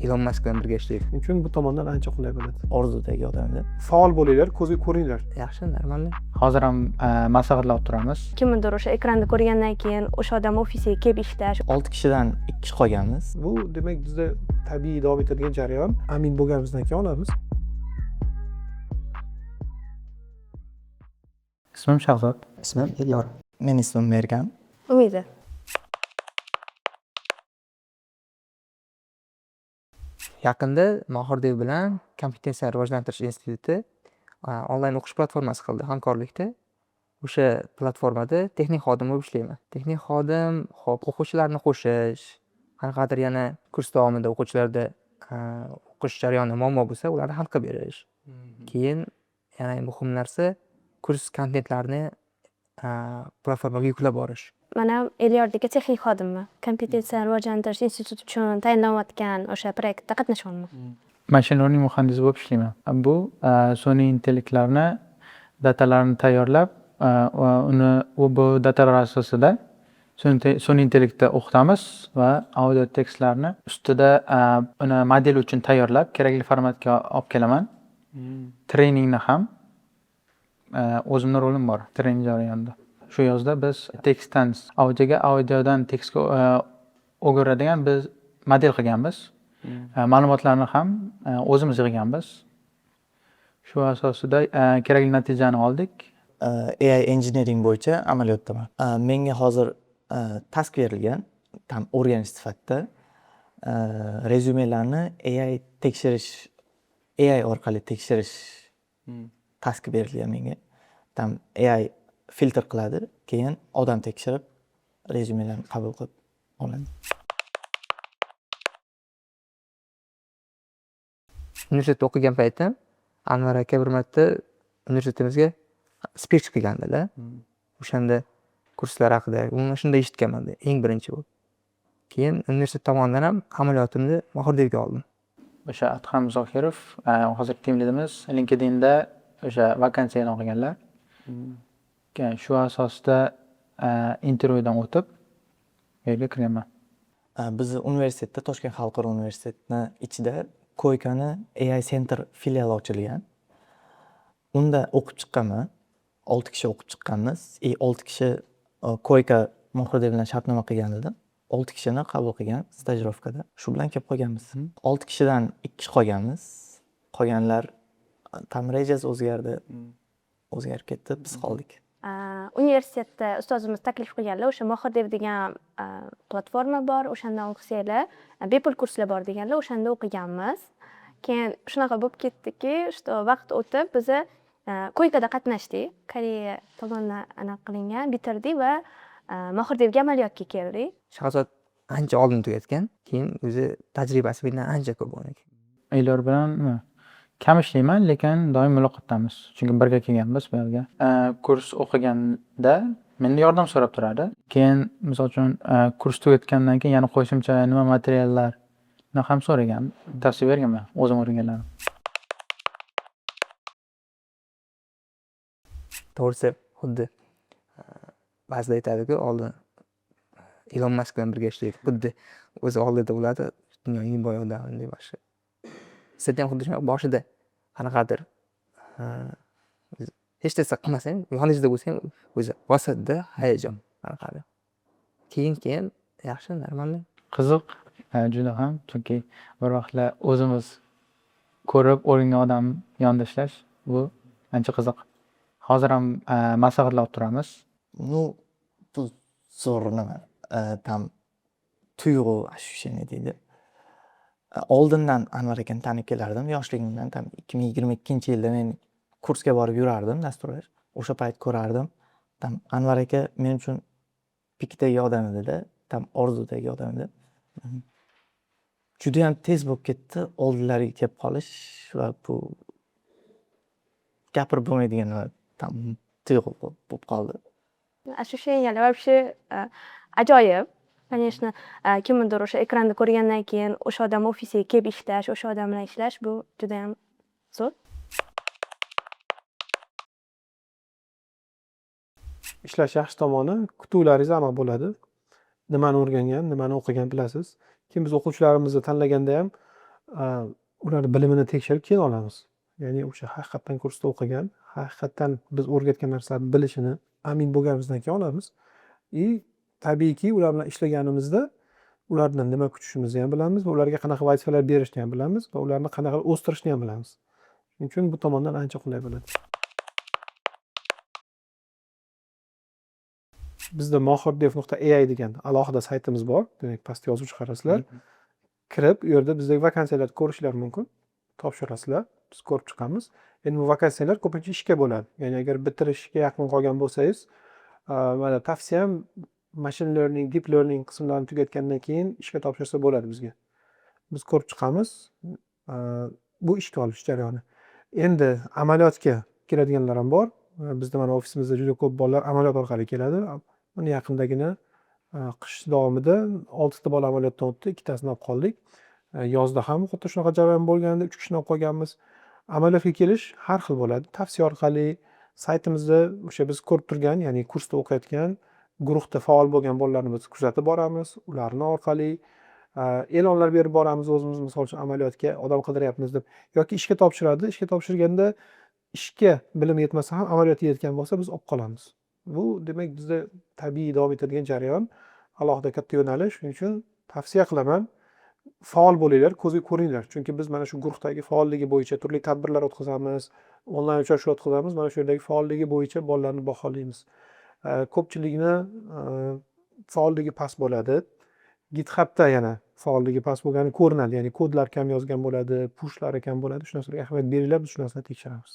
Ilon Mask bilan birga ishlaydi. Shuning uchun bu tomondan ancha qulay bo'ladi. Orzudagi odam edi. Faol bo'linglar, ko'zga ko'ringlar. Yaxshi, нормально. Hozir ham maslahatlar olib turamiz. Kimnidir o'sha ekranda ko'rgandan keyin o'sha odam ofisiga kelib ishlash. 6 kishidan 2 kishi qolganmiz. Bu demak bizda tabiiy davom etadigan jarayon. Amin bo'lganimizdan keyin olamiz. Ismim Shahzod. Ismim Elyor. Meni ismim Mergan. Umida. Yaqinda Mohirdev bilan Kompetensiya rivojlantirish instituti onlayn o'qish platformasi qildi hamkorlikda. O'sha platformada texnik xodim bo'lib ishlayman. Texnik xodim, hop, o'quvchilarni qo'shish, qanaqadir yana kurs davomida o'quvchilarda o'qish jarayonida muammo bo'lsa, ularni hal qilib berish. Keyin yana eng muhim narsa kurs kontentlarini platformaga yuklab borish. Man ham Elyordagi texnik xodimman. Kompetensiya rivojlantirish instituti uchun tayinlanayotgan o'sha proyektda qatnashyapman. Machine learning muhandisi bo'lib ishlayman. Bu sun'iy intellektlarni datalarni tayyorlab, va uni bu datalar asosida sun'iy intellektda o'qitamiz va audio tekstlarni ustida uni model uchun tayyorlab, kerakli formatga olib kelaman. Treningni ham o'zimni rolim bor trening jarayonida. Shu yozda biz tekstdan audioga, audiodan tekstga o'giradigan biz model qilganmiz. Ma'lumotlarni ham o'zimiz yig'ganmiz. Shu asosida kerakli natijani oldik. AI engineering bo'yicha amaliyotdaman. Menga hozir task berilgan, tam o'rganish sifatida rezyumelarni AI tekshirish, AI orqali tekshirish taski berilgan menga. Tam AI filtr qiladi, keyin odam tekshirib rezyumelarni qabul qilib oladi. Universitetda o'qigan paytim Anvar aka bir marta universitetimizga spich qilgandilar. O'shanda kurslar haqida umuman shunda eshitganman eng birinchi bo'lib. Keyin universitet tomonidan ham amaliyotimni Mohirdevga oldim. O'sha Adham Zohirov, hozir team leaderimiz, LinkedInda o'sha vakansiya e'lon qilganlar. Keyin shu asosida intervyudan o'tib bu yerga kirganman. Bizni universitetda, Toshkent xalqaro universitetini ichida KOICAni AI Center filiali ochilgan. Unda o'qib chiqqanman. 6 kishi o'qib chiqqanmiz. И 6 kishi KOICA Mohirdev bilan shartnoma qilgan edi. 6 kishini qabul qilgan stajirovkada. Shu bilan kelib qolganmiz. 6 kishidan 2 kishi qolganmiz. Qolganlar tam rejasi o'zgardi. O'zgarib ketdi, biz qoldik. Universitetda ustozimiz taklif qilganlar, o'sha Mohirdev degan platforma bor, o'shandan o'qisanglar, bepul kurslar bor deganlar, o'shanda o'qiganmiz. Keyin shunaqa bo'lib ketdiki, что vaqt o'tib biza KOICAda qatnashdik. Koreya tomonidan anaqa qilingan, bitirdik va Mohirdevga amaliyotga keldik. Shahzod ancha oldin tugatgan, keyin o'zi tajribasi mendan ancha ko'p uniki. Elyor bilan nima? Kam ishlayman, lekin doim muloqotdamiz. Chunki birga kelganmiz bu yerga. Kurs o'qiganda mendan yordam so'rab turadi. Keyin misol uchun kurs tugatgandan keyin yana qo'shimcha nima materiallarni ham so'ragan, tavsiya berganman o'zim o'rganganlarimni. To'g'risi, xuddi ba'zida aytadiku, oldin Ilon Mask bilan birga ishlaydi. Xuddi o'zi oldida bo'ladi, dunyoning eng boy odami boshqa. Sizda ham xuddi shunaqa boshida qanaqadir hech narsa qilmasang, yoningizda bo'lsa ham o'zi bosadida hayajon qanaqadir. Keyin yaxshi, нормально. Qiziq, juda ham, chunki bir vaqtlar o'zimiz ko'rib o'rgangan odam yonida ishlash bu ancha qiziq. Hozir ham maslahatlar olib turamiz. Ну, bu zo'r nima, там tuyg'u, ощущение deydi. Oldindan Anvar akani tanib kelardim, yoshligimdan, там 2022-yilda men kursga borib yurardim dasturlash. O'sha payt ko'rardim. Там Anvar aka men uchun pikdagi odam edida, там orzudagi odam edi. Judayam tez bo'lib ketdi oldilariga kelib qolish va bu gapirib bo'lmaydigan nima, там tuyg'u bo'lib qoldi. Ощущения вообще ajoyib. Конечно, kimnidir o'sha ekranda ko'rgandan keyin o'sha odam ofisiga kelib ishlash, o'sha odam bilan ishlash bu judayam zo'r. Ishlash yaxshi tomoni kutuvlaringiz aniq bo'ladi. Nimani o'rgangan, nimani o'qigan bilasiz. Keyin biz o'quvchilarimizni tanlaganda ham Ularni bilimini tekshirib keyin olamiz. Ya'ni o'sha haqiqatdan kursda o'qigan, haqiqatdan biz o'rgatgan narsalarni bilishini amin bo'lganimizdan keyin olamiz. И tabiiyki, ular bilan ishlaganimizda ulardan nima kutishimizni ham bilamiz va ularga qanaqa vazifalar berishni ham bilamiz va ularni qanaqa o'stirishni ham bilamiz. Shuning uchun bu tomondan ancha qulay bo'ladi. Bizda mohirdev.ai degan alohida saytimiz bor. Demak, pastda yozib chiqarasizlar. Kirib, u yerda bizdagi vakansiyalarni ko'rishlar mumkin. Topshirasizlar, biz ko'rib chiqamiz. Endi bu vakansiyalar ko'pincha ishga bo'ladi. Ya'ni agar bitirishga yaqin qolgan bo'lsangiz, mana tavsiyam, machine learning, deep learning qismlarini tugatgandan keyin ishga topshirsa bo'ladi bizga. Biz ko'rib chiqamiz. Bu ishga olish jarayoni. Endi amaliyotga keladiganlar ham bor. Bizda mana ofisimizda juda ko'p bolalar amaliyot orqali keladi. Mana yaqindagina qish davomida oltita bola amaliyotdan o'tdi, ikkitasini olib qoldik. Yozda ham xuddi shunaqa jarayon bo'lgandi, uch kishini olib qolganmiz. Amaliyotga kelish har xil bo'ladi. Tavsiya orqali, saytimizda o'sha biz ko'rib turgan, ya'ni kursda o'qiyotgan, guruhda faol bo'lgan bolalarni biz kuzatib boramiz. Ularni orqali e'lonlar berib boramiz o'zimiz, misol uchun, amaliyotga odam qidiryapmiz deb yoki ishga topshiradi. Ishga topshirganda ishga bilimi yetmasa ham, amaliyotga yetgan bo'lsa, biz olib qolamiz. Bu, demak, bizda tabiiy davom etadigan jarayon, alohida katta yo'nalish. Shuning uchun tavsiya qilaman, faol bo'linglar, ko'zga ko'ringlar, chunki biz mana shu guruhdagi faolligi bo'yicha turli tadbirlar o'tkazamiz, onlayn uchrashuv o'tkazamiz. Mana shu yerdagi faolligi bo'yicha bolalarni baholaymiz. Ko'pchilikni faolligi past bo'ladi. GitHubda yana faolligi past bo'lgani ko'rinadi, ya'ni kodlar kam yozgan bo'ladi, pushlari kam bo'ladi. Shu narsalarga ahamiyat beringlar, biz shu narsani tekshiramiz.